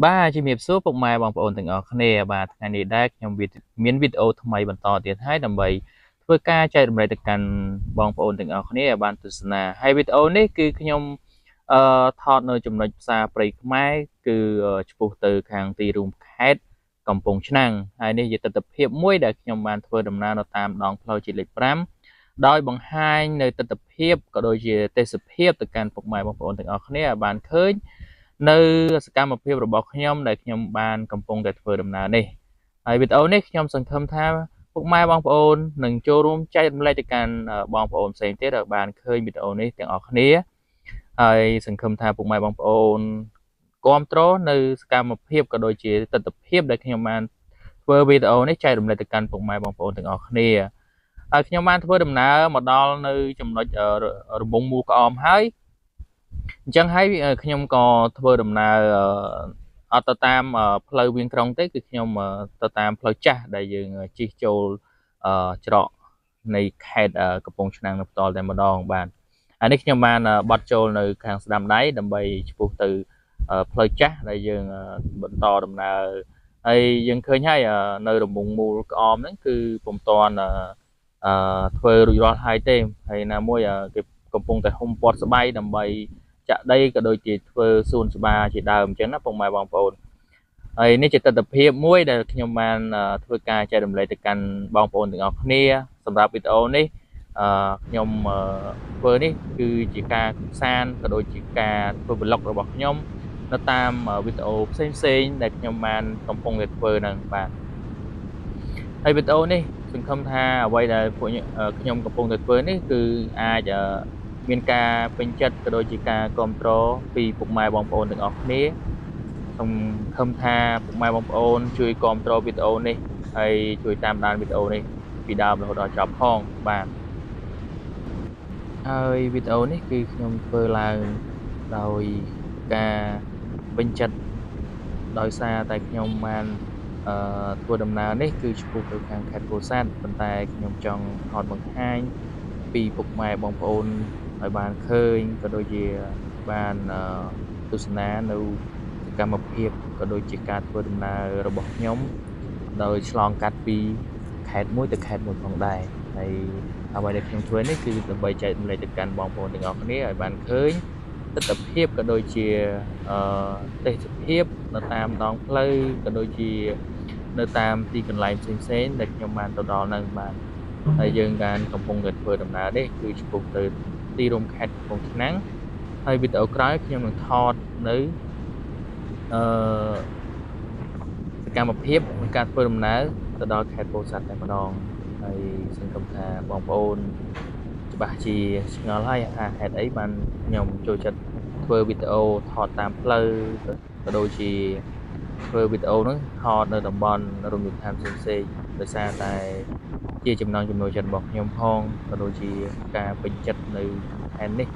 បាទជំរាបសួរពុកម៉ែបងប្អូនទាំងអស់គ្នាបាទថ្ងៃនេះដែរខ្ញុំមានវីដេអូថ្មីបន្តទៀតហើយដើម្បីធ្វើការចែករំលែកទៅកាន់បងប្អូនទាំងអស់គ្នាឲ្យបានទស្សនាហើយវីដេអូនេះគឺខ្ញុំថតនៅចំណុចផ្សារព្រៃខ្មែរគឺឆ្ពោះទៅខាងទីរួមខេត្តកំពង់ឆ្នាំងហើយនេះជាទិដ្ឋភាពមួយដែលខ្ញុំបានធ្វើដំណើរនៅតាមដងផ្លូវជាតិលេខ5ដោយបង្ហាញនៅទិដ្ឋភាពក៏ដូចជាទេសភាពទៅកាន់ពុកម៉ែបងប្អូនទាំងអស់គ្នាឲ្យបានឃើញនៅសកម្មភាពរបស់ខ្ញុំដែលខ្ញុំបានកំពុងតែធ្វើដំណើរនេះហើយវីដេអូនេះខ្ញុំសង្ឃឹមថាពុកម៉ែបងប្អូននឹងចូលរួមចែករំលែកទៅកាន់បងប្អូនផ្សេងទៀតឲ្យបានឃើញវីដេអូនេះទាំងអស់គ្នាហើយសង្ឃឹមថាពុកម៉ែបងប្អូនគាំទ្រនៅសកម្មភាពក៏ដូចជាទិដ្ឋភាពដែលខ្ញុំបានធ្វើវីដេអូនេះចែករំលែកទៅកាន់ពុកម៉ែបងប្អូនទាំងអស់គ្នាហើយខ្ញុំបានធ្វើដំណើរមកដល់នៅចំណុចរង្វង់មូលក្អមហើយអញ្ចឹងហើយខ្ញុំក៏ធ្វើដំណើរអត់ទៅតាមផ្លូវវាងក្រុងទេគឺខ្ញុំទៅតាមផ្លូវចាស់ដែលយើងជិះចូលច្រកនៃខេត្តកំពង់ឆ្នាំងនៅផ្ទាល់តែម្ដងបាទអានេះខ្ញុំបានបត់ចូលនៅខាងស្ដាំដៃដើម្បីឆ្ពោះទៅផ្លូវចាស់ដែលយើងបន្តដំណើរហើយយើងឃើញហើយនៅរង្វង់មូលក្អមហ្នឹងគឺពុំទាន់ធ្វើរួចរាល់ហើយទេហើយណាមួយគេកំពុងតែហុំព័ទ្ធស្បៃដើម្បីចាក់ដីក៏ដូចជាធ្វើសួនច្បារជាដើមអញ្ចឹងណាពុកម៉ែបងប្អូនហើយនេះជាទិដ្ឋភាពមួយដែលខ្ញុំបានធ្វើការចែករំលែកទៅកាន់បងប្អូនទាំងអស់គ្នាសម្រាប់វីដេអូនេះខ្ញុំធ្វើនេះគឺជាការកម្សាន្តក៏ដូចជាការធ្វើ vlog របស់ខ្ញុំនៅតាមវីដេអូផ្សេងៗដែលខ្ញុំបានកំពុងតែធ្វើហ្នឹងបាទហើយវីដេអូនេះសង្ឃឹមថាអ្វីដែលពួកខ្ញុំកំពុងតែធ្វើនេះគឺអាចមានការពេញចិត្តក៏ដូចជាការគាំទ្រពីពុកម៉ែបងប្អូនទាំងអស់គ្នាសង្ឃឹមថាពុកម៉ែបងប្អូនជួយគាំទ្រវីដេអូនេះហើយជួយតាមដានវីដេអូនេះពីដើមរហូតដល់ចប់ផងបាទហើយវីដេអូនេះគឺខ្ញុំធ្វើឡើងដោយការពេញចិត្តដោយសារតែខ្ញុំបានធ្វើដំណើរនេះគឺឆ្ពោះទៅខាងខេត្តពោធិ៍សាត់ប៉ុន្តែខ្ញុំចង់ថតបង្ហាញពីពុកម៉ែបងប្អូនឲ្យបានឃើញក៏ដូចជាបានទស្សនានៅសកម្មភាពក៏ដូចជាការធ្វើដំណើររបស់ខ្ញុំដោយឆ្លងកាត់ពីខេត្តមួយទៅខេត្តមួយផងដែរហើយអ្វីដែលខ្ញុំធ្វើនេះគឺដើម្បីចែករំលែកទៅកាន់បងប្អូនទាំងអស់គ្នាឲ្យបានឃើញទិដ្ឋភាពក៏ដូចជាទេសភាពនៅតាមដងផ្លូវក៏ដូចជានៅតាមទីកន្លែងផ្សេងៗដែលខ្ញុំបានទៅដល់ហ្នឹងបាទហើយយើងបានកំពុងតែធ្វើដំណើរនេះគឺឆ្ពោះទៅទីរួមខេត្តកំពង់ឆ្នាំងហើយវីដេអូក្រោយខ្ញុំនឹងថតនៅសកម្មភាពនៃការធ្វើដំណើរទៅដល់ខេត្តពោធិ៍សាត់តែម្ដងហើយសង្ឃឹមថាបងប្អូនច្បាស់ជាឆ្ងល់ហើយថាហេតុអីបានខ្ញុំចូលចិត្តធ្វើវីដេអូថតតាមផ្លូវក៏ដូចជាធ្វើវីដេអូហ្នឹងថតនៅតំបន់រមណីយដ្ឋានផ្សេងៗដោយសារតែជាចំណង់ចំណូលចិត្តរបស់ខ្ញុំផងក៏ដូចជាការពេញចិត្តនៅខេត្តនេះ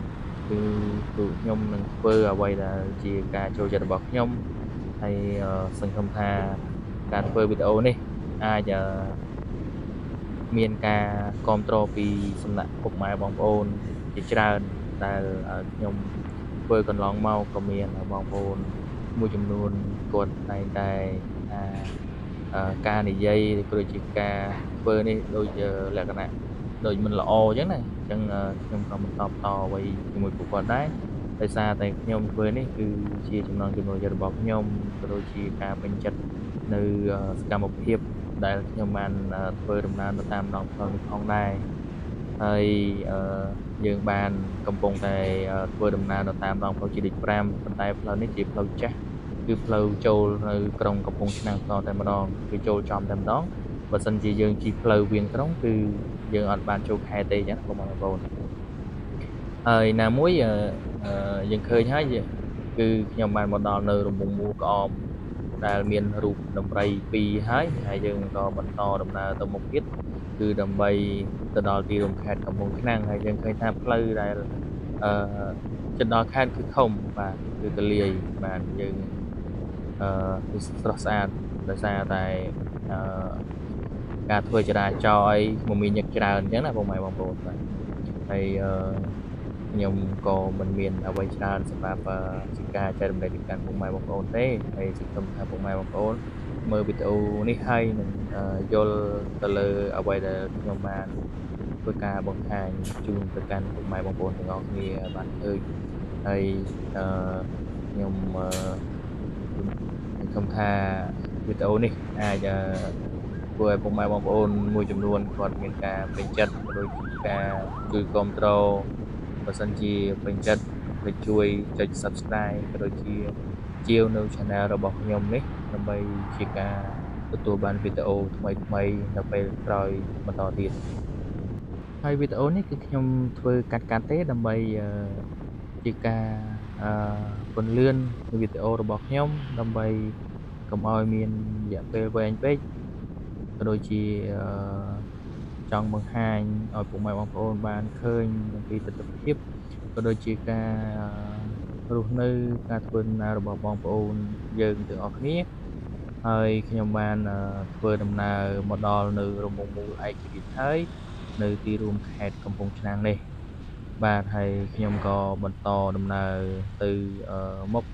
គឺខ្ញុំនឹងធ្វើអ្វីដែលជាការចូលចិត្តរបស់ខ្ញុំហើយសង្ឃឹមថាការធ្វើវីដេអូនេះអាចមានការគាំទ្រពីសំណាក់ពុកម៉ែបងប្អូនជាច្រើនដែលខ្ញុំធ្វើកន្លងមកក៏មានបងប្អូនមួយចំនួនគាត់តែងតែថាការនិយាយក៏ដូចជាការធ្វើនេះដូចលក្ខណៈដូចមិនល្អអញ្ចឹងណាអញ្ចឹងខ្ញុំក៏មិនតបតអ្វីជាមួយពួកគាត់ដែរដោយសារតែខ្ញុំធ្វើនេះគឺជាចំណង់ចំណូលចិត្តរបស់ខ្ញុំក៏ដូចជាការពេញចិត្តនៅសកម្មភាពដែលខ្ញុំបានធ្វើដំណើរទៅតាមដងផ្លូវនេះផងដែរហើយយើងបានកំពុងតែធ្វើដំណើរនៅតាមដងផ្លូវជាតិលេខ5ប៉ុន្តែផ្លូវនេះជាផ្លូវចាស់គឺផ្លូវចូលនៅក្រុងកំពង់ឆ្នាំងផ្ទាល់តែម្ដងគឺចូលចំតែម្ដងបើសិនជាយើងជិះផ្លូវវាងក្រុងគឺយើងអត់បានចូលខេត្តទេអញ្ចឹងបងប្អូនហើយណាមួយយើងឃើញហើយគឺខ្ញុំបានមកដល់នៅរង្វង់មូលក្អមដែលមានរូបដំរី2ហើយហើយយើងក៏បន្តដំណើរទៅមុខទៀតគឺដើម្បីទៅដល់ទីរួមខេត្តកំពង់ឆ្នាំងហើយយើងឃើញថាផ្លូវដែលជិតដល់ខេត្តគឺធំបាទគឺទលាយបាទយើងគឺស្រស់ស្អាតដោយសារតែការធ្វើចរាចរណ៍អីមមាញឹកច្រើនអញ្ចឹងណាបងប្អូនបាទហើយ ខ្ញុំក៏មិនមានអ្វីច្រើនសម្រាប់ជាការចែករំលែកទៅកាន់ពុកម៉ែបងប្អូនទេហើយសង្ឃឹមថាពុកម៉ែបងប្អូនមើលវីដេអូនេះហើយនឹងយល់ទៅលើអ្វីដែលខ្ញុំបានធ្វើការបង្ហាញជូនទៅកាន់ពុកម៉ែបងប្អូនទាំងអស់គ្នាបានឃើញហើយខ្ញុំសង្ឃឹមថាវីដេអូនេះអាចធ្វើឲ្យពុកម៉ែបងប្អូនមួយចំនួនគាត់មានការពេញចិត្តក៏ដូចជាការជួយគាំទ្របើសិនជាពេញចិត្តកុំភ្លេចជួយចុច Subscribe ក៏ដូចជាជាវនៅ Channel របស់ខ្ញុំនេះដើម្បីជាការទទួលបានវីដេអូថ្មីៗនៅពេលក្រោយបន្តទៀតហើយវីដេអូនេះគឺខ្ញុំធ្វើកាត់ៗទេដើម្បីជាការពន្លឿនវីដេអូរបស់ខ្ញុំដើម្បីកុំឲ្យមានរយៈពេលវែងពេកក៏ដូចជាចង់បង្ហាញឲ្យពុកម៉ែបងប្អូនបានឃើញអំពីទិដ្ឋភាពក៏ដូចជាការរស់នៅការធ្វើដំណើររបស់បងប្អូនយើងទាំងអស់គ្នាហើយខ្ញុំបានធ្វើដំណើរមកដល់នៅរង្វង់មូលឯករាជ្យហើយនៅទីរួមខេត្តកំពង់ឆ្នាំងនេះបាទហើយខ្ញុំក៏បន្តដំណើរទៅមុខ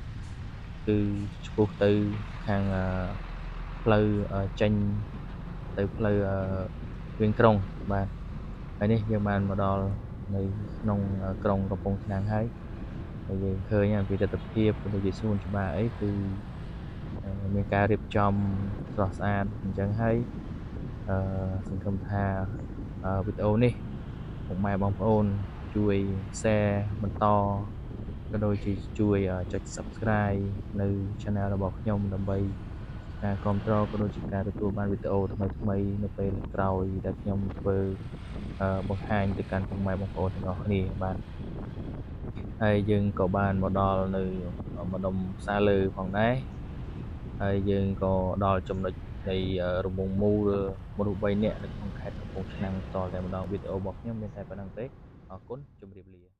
គឺឆ្ពោះទៅខាងផ្លូវចេញទៅផ្លូវវៀងក្រុងបាទហើយនេះយើងបានមកដល់នៅក្នុងក្រុងកំពង់ឆ្នាំងហើយហើយយើងឃើញអំពីទិដ្ឋភាពដូចជាសួនច្បារអីគឺមានការរៀបចំស្រស់ស្អាតអញ្ចឹងហើយសង្ឃឹមថាវីដេអូនេះពុកម៉ែបងប្អូនជួយ share បន្តក៏ដូចជាជួយចុច Subscribe នៅ Channel របស់ខ្ញុំដើម្បីការគាំទ្រក៏ដូចជាការទទួលបានវីដេអូថ្មីៗនៅពេលក្រោយដែលខ្ញុំធ្វើបង្ហាញទៅកាន់ពុកម៉ែបងប្អូនទាំងអស់គ្នាបាទហើយយើងក៏បានមកដល់នៅម្ដុំផ្សារលើផងដែរហើយយើងក៏ដល់ចំណុចនៃរង្វង់មូលមនុស្ស3នាក់នៅក្នុងខេត្តកំពង់ឆ្នាំងផ្ទាល់តែម្ដងវីដេអូរបស់ខ្ញុំមានតែប៉ុណ្្នឹងទេអរគុណជម្រាបលា។